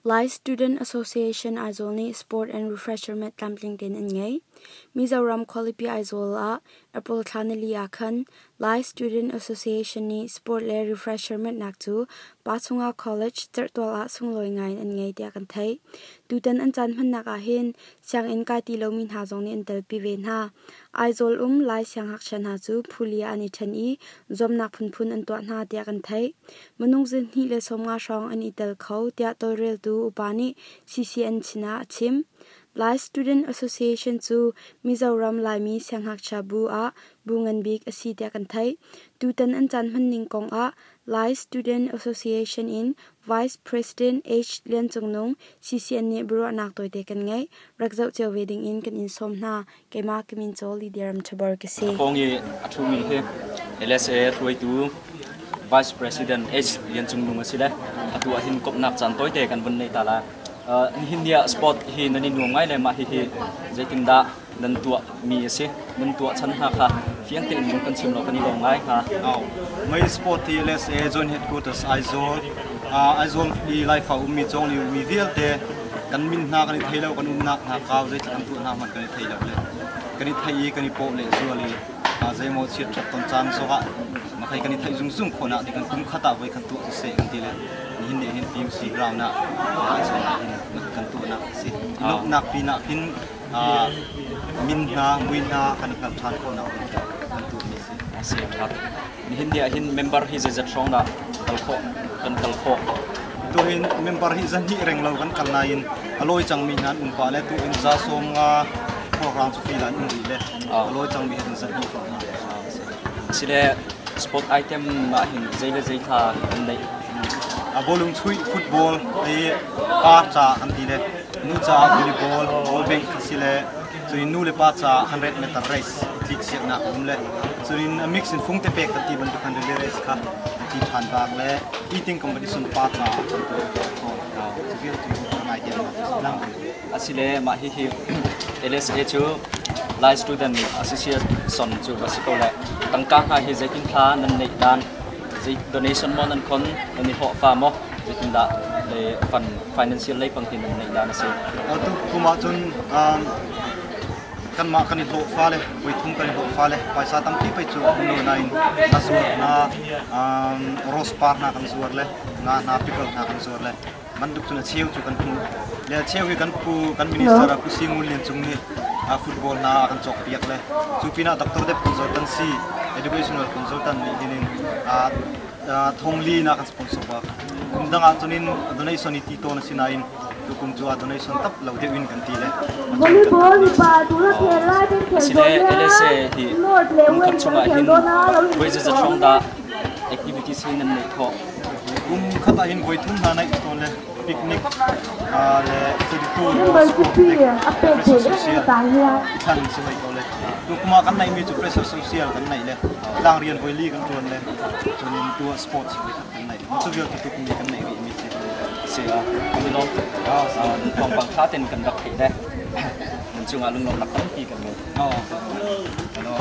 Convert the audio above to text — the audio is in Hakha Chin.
Lai Student Association Aizawl nih Sport and Refreshment tlamtling tein an ngei. Mizoram khualipi Aizawl ah April thla nili ah khan Lai Student Association nih sport le refreshment nak cu Pachunga College cerhtual ah sunglawi ngai in an ngei tiah kan theih. Tutan an caan hmannak ah hin sianginn kai ti lomi hna zong nih an telpi ve hna. Aizawl um Lai siangngakchia hna cu phuli ah an i ṭhen i zuamnak phunphun an tuah hna tiah kan theih. Minung 250 hrawng an i tel kho tiah tawlreltu upa nih CCN chin ah a chim. Lai Student Association cu Mizoram Laimi siangngakchia bu ah bu ngan bik a si tiah kan theih. Tutan an caan hmanning kong ah Lai Student Association in Vice President H. Lian Cung Nung CCN nih biaruahnak tawite kan ngeih. Rak zoh cio ve ding in kan in sawm hna. Keimah ka min caw Lydia Ramthabor ka si. Pawng i a ṭhumi hi LSA hruaitu Vice President H. Lian Cung Nung a si le atu ah hin komhnak caan tawite kan vun nei ta lai. Nihin ni ah sport hi nan i nuam ngai le mah hihi zeitindah nan tuah mi a si? Nan tuah chan hna kha fiang tein vun kan chim law kan i lawm ngai hnga. Mei sport hi LSA Joint Headquarters Aizawl Aizawl i Laifa ummi Cawngli ummi vialte kan min hna kan i thei lo kan umnak hna kau zeitluk an tuah hna hmanh kan i thei lo le kan i thei i kan i pawh le zual i zeimaw chiat ṭhat ton caan zongah makhei kan i theih zungzung khawh ding kan kum khat ah voi khat tuah siseh kan ti le nihin nih hin PUC ground ah Aizawl ah hin kan tuahnak a si. Lawmhnak pinah khin min hna mui hna kan i hngalh ṭhan khawhnak ding kan tuahmi a si. A si ṭha. Nihin ni ah hin member hi zeizat hrawng dah kal khawh kan kal khawh? Tu hin member hi zahnih reng lo kan kal nain a lawi cangmi hna an um pah le tu in za sawm nga program cu fil an um rih le a lawi cangmi hin zahnih hrawng hna. Asile sport item ah hin zei le zei kha kan neih? A bawlung chuih football i pa ca kan ti le nu ca volleyball ball bank si le cun nu le pa ca 100 meter race tlik siaknak um le cun a mix in fungte pek kan ti bantuk khan relay race kha ti ṭhan bak le eating competition pa ca kan tu cu vialte ngai te lang. Asile mah hihi LSA cu Lai Student Association cu va si ko le tangka hna hi zeitin thla nan neih dan, zei donation maw nan khon, nan i hlawhfa maw, zeitindah le fund financial lei pang hi nan neih dan a si? Tu kum ahcun kanmah kan i hlawhfa le voithum kan i hlawhfa le paisa tampi pei cu a um lo nain a zuar hna, rose par hna kan zuar le nga hna, pickle hna kan zuar le bantuk cun a cheu cu kan hmuh le a cheu hi kan pu kan minister Pu Singun Lian Cung nih football hna a kan cawkpiak le cu pinah Dr. Dep Consultancy educational consultant nih hin in thongli na kan sponsor bak. Kum dang ah cun in donation i ti tawn a si nain tukum cu a donation tap lo deuh in kan ti le. Volleyball mipa tuna khel lai ten khel Asile LSA hi kum khat chungah hin voi zeizat hrawng dah activities hi nan neih khawh? Kum khat ah hin voi thum hna naih tawn le picnic le 32 Number sport 50 tek a pek fresher theih em social tan hian. I thlan si hoi ko le tu kuma kan naih mi cu fresher social kan naih le tlang rian voi li kan tuan le cunin tu sports voi khat kan naih cu vial tu kum kan naih rih mi si. Si a kan i lawm tuk. Thawngpang tha ten kan rak theih le nan cungah lunglawmhnak tampi kan ngei. Hello.